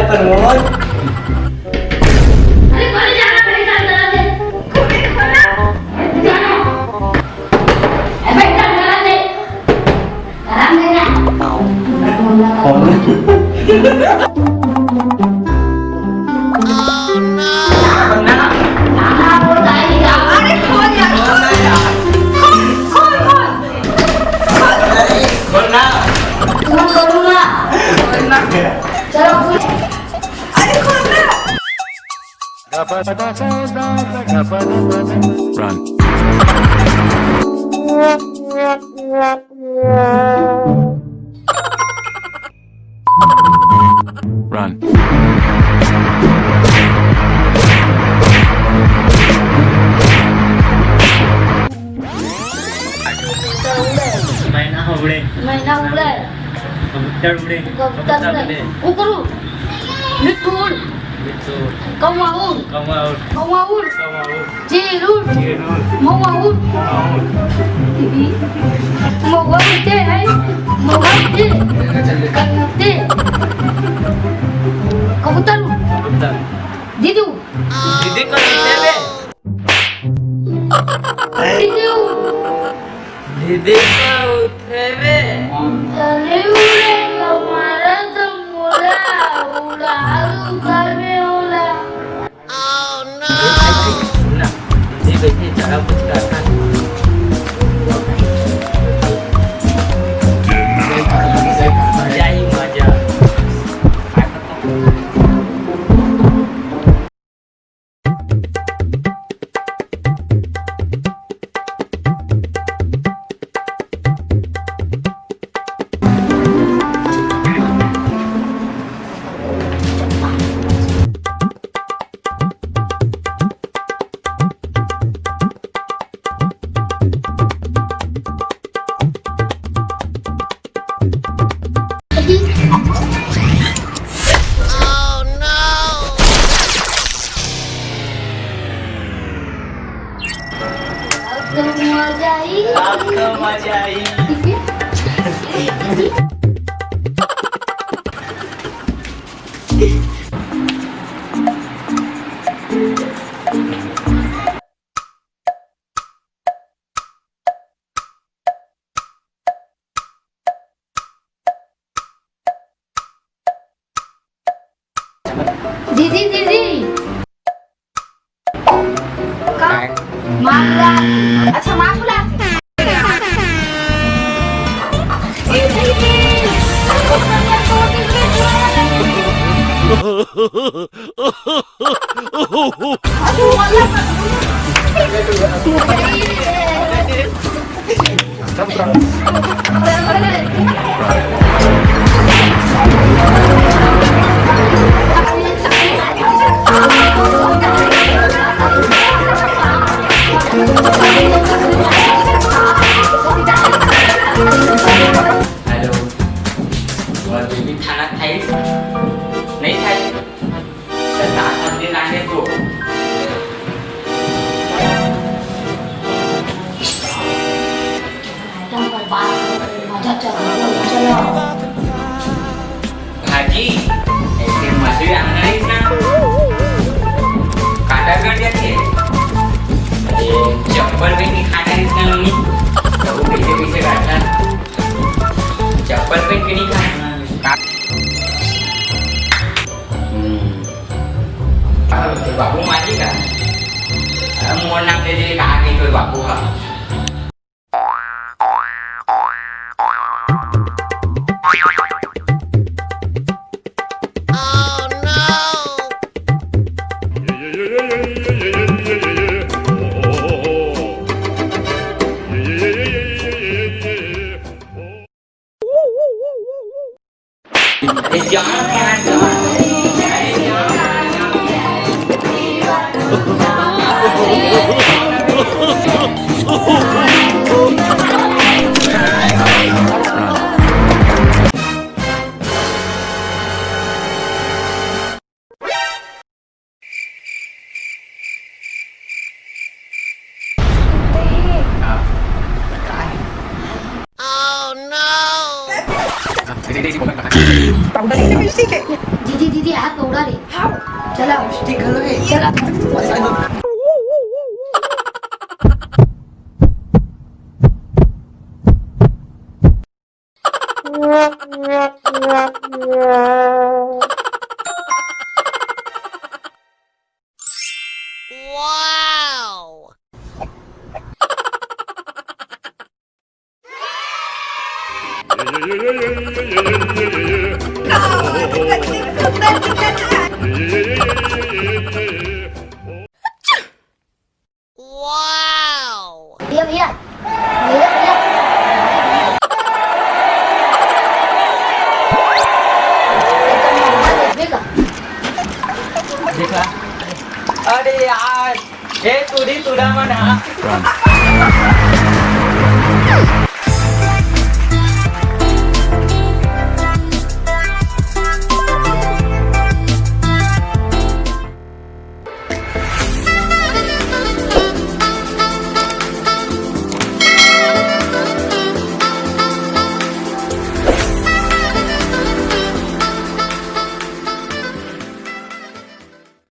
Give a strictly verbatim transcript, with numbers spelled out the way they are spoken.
प्रमोद। अरे, कॉलेज जाना, भाई साहब, जरा से। जाना। ए, भाई साहब, जरा से। आराम देना। कौन? अरे, खोल यार, खोल। खोल, खोल, खोल। खोल ना। खोल, खोल ना। चलो, खोल। अरे, खोल ना। Run. Run. मैना उड़े। मैना उड़े। कबूतर उड़े। कबूतर उड़े। कुकरू। मिट्ठू उड़। मिट्ठू उड़। कौवा उड़। कौवा उड़। कौवा उड़। कौवा उड़। चील उड़। चील उड़। मौआ उड़। मौआ उड़। मौआ उड़ते हैं। मौआ उड़ते। कबूतर उड़। कबूतर। दीदी उड़। दीदी को दीदी बे। दीदी उड़। दीदी का उठे रे। अरे उड़े हमारा तो मुड़ा, उड़ा, आलू घर में उड़ा। ना, दीदी बैठी, जरा कुछ करता है। मजा ही मजा। आपका मजा आई। आपका मजा आई। दीदी, दीदी। का? माँ बुला। अच्छा, माँ बुला। हेलो, तुम्हार बेबी थाना थाइस? नहीं थाइस? त दांत अब दिन आने को। भाजी, ऐसे मछली आना रहिस ना, काटा कर देथे। अरे, चप्पल भी नहीं खाना रहिस ना, मम्मी। तो वो कैसे, कैसे काटता? चप्पल पहन के नहीं खाना। का-, हम्म। बाबू मारी का? अरे, मोर नाम ले दे, कहाँ गई तोर बाबू हा? दीदी, दीदी, हाथ पकड़ा रे। चला। भैया, भैया, भैया। देखा? अरे यार, ए तुरी तुरा मन हा।